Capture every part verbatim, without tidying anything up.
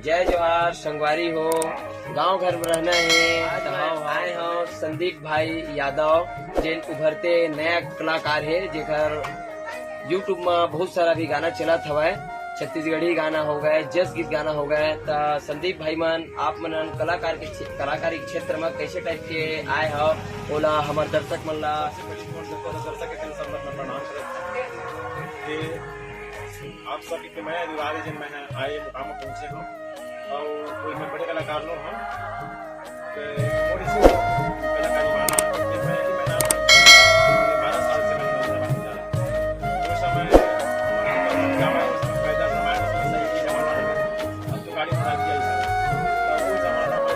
जय जोहार संगवारी हो, गांव घर में रहना है। आज मैं आए हव संदीप भाई यादव, जेन उभरते नया कलाकार हे, जेकर YouTube में बहुत सारा भी गाना चलत हवय, छत्तीसगढ़ी गाना हो गए, जस गीत गाना हो गए। त संदीप भाई मन, आप मन कलाकार के क्षे-, कलाकारी क्षेत्र में कैसे टाइप के आए हव, ओला हमर दर्शक मन ला। सबसे पहले मोर जतना दर्शक हे, तेन सब ला मैं प्रणाम करत हंव। ये आप सब के मया दुलार हे, जेन मैं आए मुकाम में पहुंचे हंव। अउ कोई मैं बड़े कलाकार नो हंव। तो मोर इसी कलाकारी वाला, ये मैं, मैं नाम बारह साल से मैं नौकरी वाला जा रहा हूँ। वो समय हमारा गाँव में, उस समय पैदल हमारे, उस समय साइकिल जमाना था। अब तो गाड़ी घोड़ा किया ही सब। तो वो जमाना में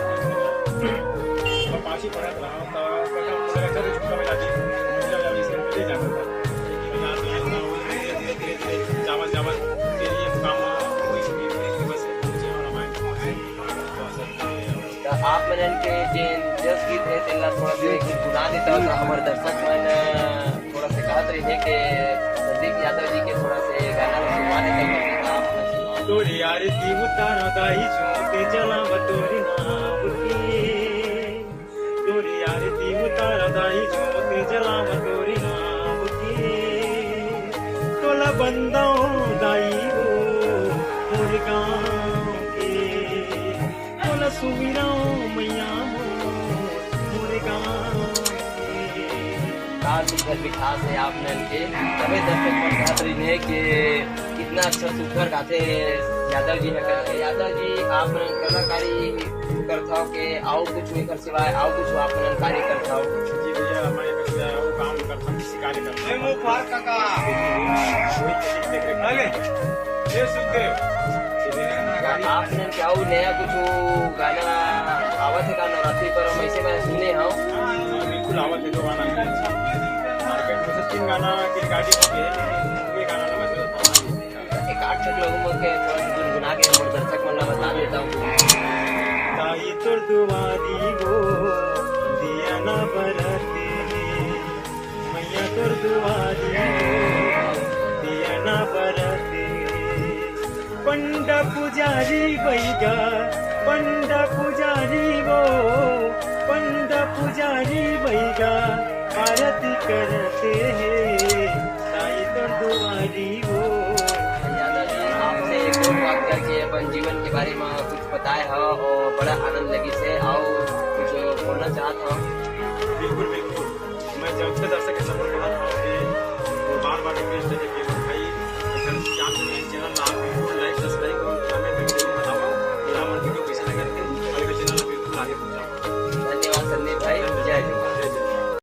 हम पाँच ही पढ़त रहा, तो पहले हम लोग अच्छा से छुट्टा में जाती, छुट्टा में जाती, इसलिए मैं ले जाता था। लेकिन मैं जाते हैं, तो वो धीरे, धीरे, धीरे, धीरे, जावा, जावा, फिर ये काम हुआ, वही छुट्टी में, बस, मुझे और हमारे तो आप मन के जेन जस गीत हे, तेला थोड़ा से गुनगुना देता, तो हमर दर्शक मन थोड़ा से कहत रहिथे कि संदीप यादव जी के थोड़ा से गाना ला सुनवा देता, तो आप मन सुनाओ। तोरी आरती उतारा दाई, जोत जलावा तोरी नाम की। तोरी आरती उतारा दाई, जोत जलावा तोरी नाम की। तोला बंदव दाई वो मोर गाँव के, तोला सुमिरव मैया मोर, मोर गाँव के। का सुंदर मिठास हे आप मन के, तभे दर्शक मन कहत रहिन हे कि कितना अच्छा सुघर गाथे यादव जी ह करके। यादव जी, आप मन कलाकारी करथव के अउ कुछ एकर सिवाय अउ कुछ आप मन कार्य करथव? जी भैया, मैं एकर सिवाय अउ काम करथव, कृषि कार्य करथव। ए, मुफार काका। वही खेती देख रेख अरे, ये सुखदेव। आप मन के अउ नया कुछ गाना आवत हे का नवरात्रि पर? हम ऐसे मैं सुने हव। हाँ, बिल्कुल आवत हे, दो गाना है। मार्केट में से तीन गाना की रिकॉर्डिंग हो गई है, लेकिन ये गाना ना मैं सुना पाऊँ। एक आठ ठो लोगों के थोड़ा सा गुनगुना के हमर दर्शक मन ला बता देता हूँ। ताई तोर दुआरी वो दिया ना बरते, मैया तोर दुआरी वो दिया ना बरते। पंडा पुजारी बइगा, पंडा पुजारी वो, पंडा पुजारी बइगा, आरती करते हे, ताई तोर दुआरी वो। यादव जी, आपसे एक और बात करके अपन जीवन के बारे में कुछ बताए हो और बड़ा आनंद लगिस हे। अउ कुछ बोलना चाहत हो? बिल्कुल, बिल्कुल। मैं जब से दर्शक के सफर बढ़त हूँ कि वो बार-बार रिक्वेस्ट है कि